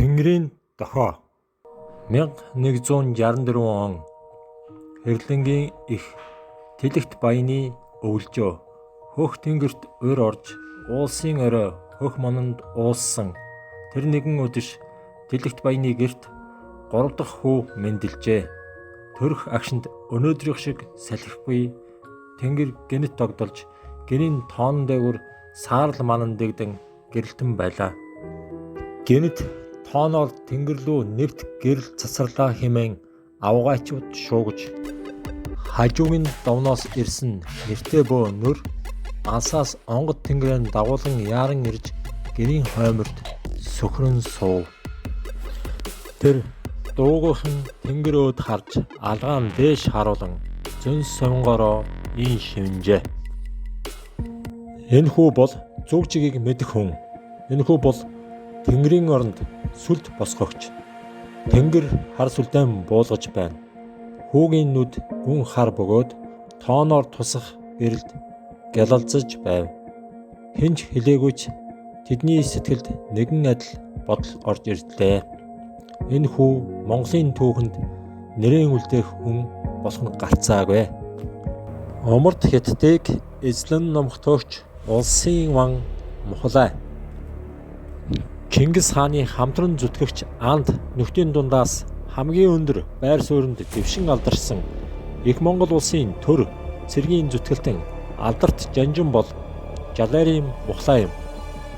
Тэнгэрийн дохио. 1164 он Хэрлэнгийн их Тэлэгт баяны өвлжөө хөх тэнгэрт ур орж уулсын орой хөх мононд уулссан тэр нэгэн үдэш Тэлэгт баяны гэрт 3 дахь хүү мэндэлжээ. Төрөх агшинд өнөөдрийнх шиг салхигүй тэнгэр гэнэт догдолж гэрийн тоон дээгүүр саарал манан дэгдэн гэрэлтэн байлаа. Гэнэт тооноор тэнгэр лүү нэвт гэрэл цацарлаа хэмээн авгайчууд шуугиж хажуугийн довноос ирсэн нэртэй бөө нүр ансаас онгод тэнгэрээр дагуулан яаран ирж гэрийн хойморт сөхрөн суув. Тэр дуугүйхэн тэнгэр өөд харж алгаан дээш харуулан зөн совингоороо ийн шивнэжээ. Энэ хүү бол зүг чигийг мэдэх хүн. Энэ хүү бол Тэнгэрийн оронд сүлд босгогч. Тэнгэр хар сүлдэн буулгаж байна. Хүүгийн нүд гүн хар бөгөөд тооноор тусах гэрэлд гялалзаж байв. Хэн ч хэлээгүй ч тэдний сэтгэлд нэгэн адил бодол орж ирлээ. Энэ хүү Монголын түүхэнд нэрэн үлдээх хүн болох нь гарцаагүй. Умард Хятадыг эзлэн номхотогч улсын ван Мухлай. Чингис хааны хамтран зүтгэгч Анд нөхдийн дундаас хамгийн өндөр байр сууринд дэвшин алдаршсан Их Монгол улсын төр цэргийн зүтгэлтэн алдарт жанжин бол Жалайрын Мухлай юм.